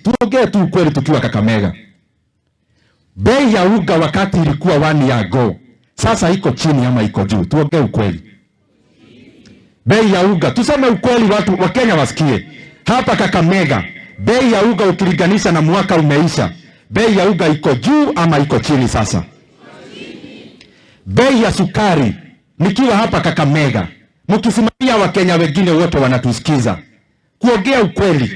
Tuongee tu ukweli tukiwa Kakamega. Bei ya unga wakati ilikuwa 1 year ago, sasa iko chini ama iko juu? Tuongee ukweli. Bei ya unga, tuseme ukweli, watu wa Kenya wasikie. Hapa Kakamega, bei ya unga ukilinganisha na mwaka umeisha, bei ya unga iko juu ama iko chini sasa? Bei ya sukari, nikiwa hapa Kakamega, mkisimamia Wakenya wengine wote wanatusikiza, kuongea ukweli,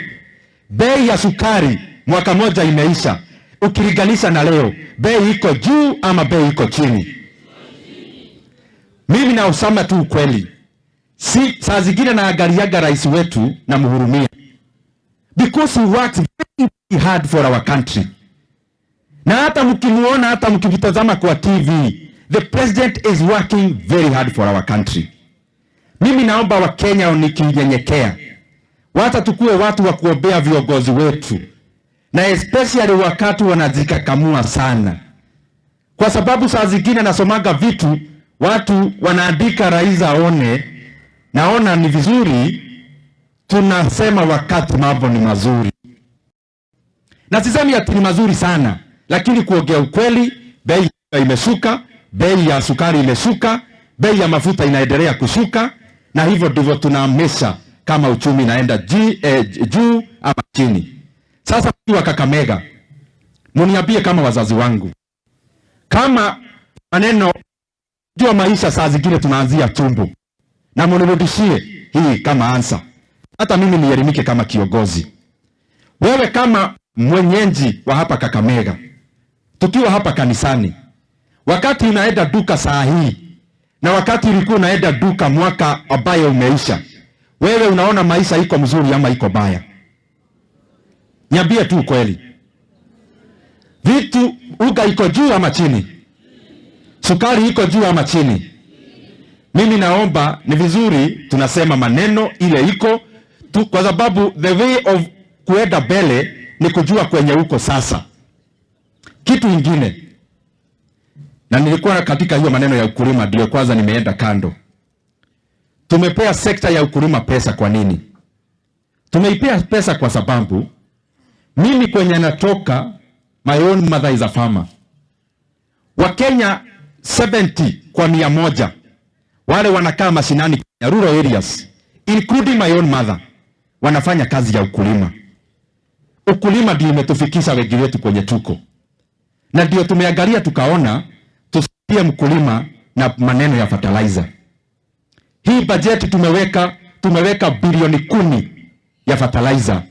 bei ya sukari mwaka moja imeisha, ukilinganisha na leo, bei iko juu ama bei iko chini? Mimi nausema tu ukweli, si saa zingine naangaliaga rais wetu namhurumia, because he works very hard for our country, na hata mkimuona, hata mkimtazama kwa TV, the president is working very hard for our country. Mimi naomba Wakenya nikinyenyekea, wacha tukue watu wa kuombea viongozi wetu, na especially wakati wanajikakamua sana, kwa sababu saa zingine nasomaga vitu watu wanaandika rais aone, naona ni vizuri tunasema wakati mambo ni mazuri, na sisemi ati ni mazuri sana, lakini kuongea ukweli, bei imeshuka, bei ya sukari imeshuka, bei ya mafuta inaendelea kushuka, na hivyo ndivyo tunaamesha kama uchumi inaenda juu ama chini. Sasa wa Kakamega, muniambie kama wazazi wangu, kama maneno jua maisha saa zingine tunaanzia tumbo, na munirudishie hii kama answer, hata mimi nielimike kama kiongozi. Wewe kama mwenyeji wa hapa Kakamega, tukiwa hapa kanisani, wakati unaenda duka saa hii na wakati ulikuwa unaenda duka mwaka ambayo umeisha, wewe unaona maisha iko mzuri ama iko baya? Niambie tu ukweli. Vitu unga iko juu ama chini? Sukari iko juu ama chini? Mimi naomba ni vizuri tunasema maneno ile iko tu, kwa sababu the way of kuenda mbele ni kujua kwenye uko sasa. Kitu ingine, na nilikuwa katika hiyo maneno ya ukulima, ndio kwanza nimeenda kando. Tumepea sekta ya ukulima pesa. Kwa nini? Tumeipea pesa kwa sababu mimi kwenye natoka, my own mother is a farmer. Wakenya 70 kwa 100 wale wanakaa mashinani, rural areas, including my own mother, wanafanya kazi ya ukulima. Ukulima ndio imetufikisha wengi wetu kwenye tuko, na ndio tumeangalia tukaona tusaidie mkulima na maneno ya fertilizer. Hii bajeti tumeweka bilioni 10 ya fertilizer.